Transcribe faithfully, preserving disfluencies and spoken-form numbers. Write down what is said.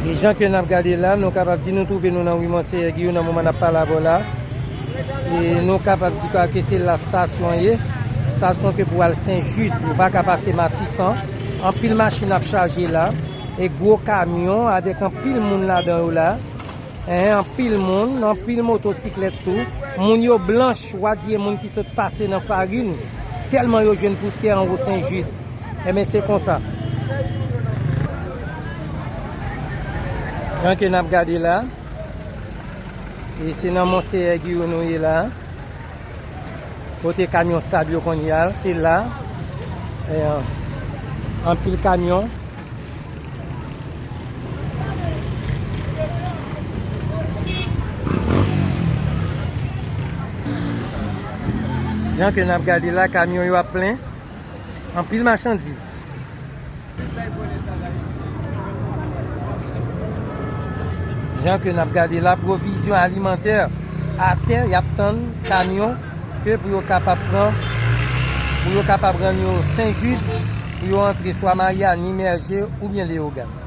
E jan ke n ap gade la, nou kapab di nou twouve nou nan ri Monseyè Giyou nan moman n ap pale avè w la. E nou kapab di ke se la stasyon ye. Stasyon ke pou al Sen Jid, ou pa ka pase Matisan. Anpil machin ap chaje la. E gwo kamyon avèk anpil moun ladan yo la. Enhen, anpil moun, anpil motosiklèt tou. Moun yo blanch, w a di e moun ki sot pase nan farin. Tèlman yo jwenn pousyè anwo Sen Jid. Enben, se konsa. Jan ke n ap gade la. E se nan Monseyè Giyou nou ye la. Kote kamyon sab yo konn ye a, se la. E, anpil kamyon. Jan ke n ap gade la, kamyon yo ap plen. Anpil machandiz. Jan ke n ap gade la, pwovizyon alimantè atè, y ap tann kamyon ke pou yo kapab pran, pou yo kapab rann yo Sen Jid, pou yo antre swa Mayani, Mèje oubyen Leyogàn.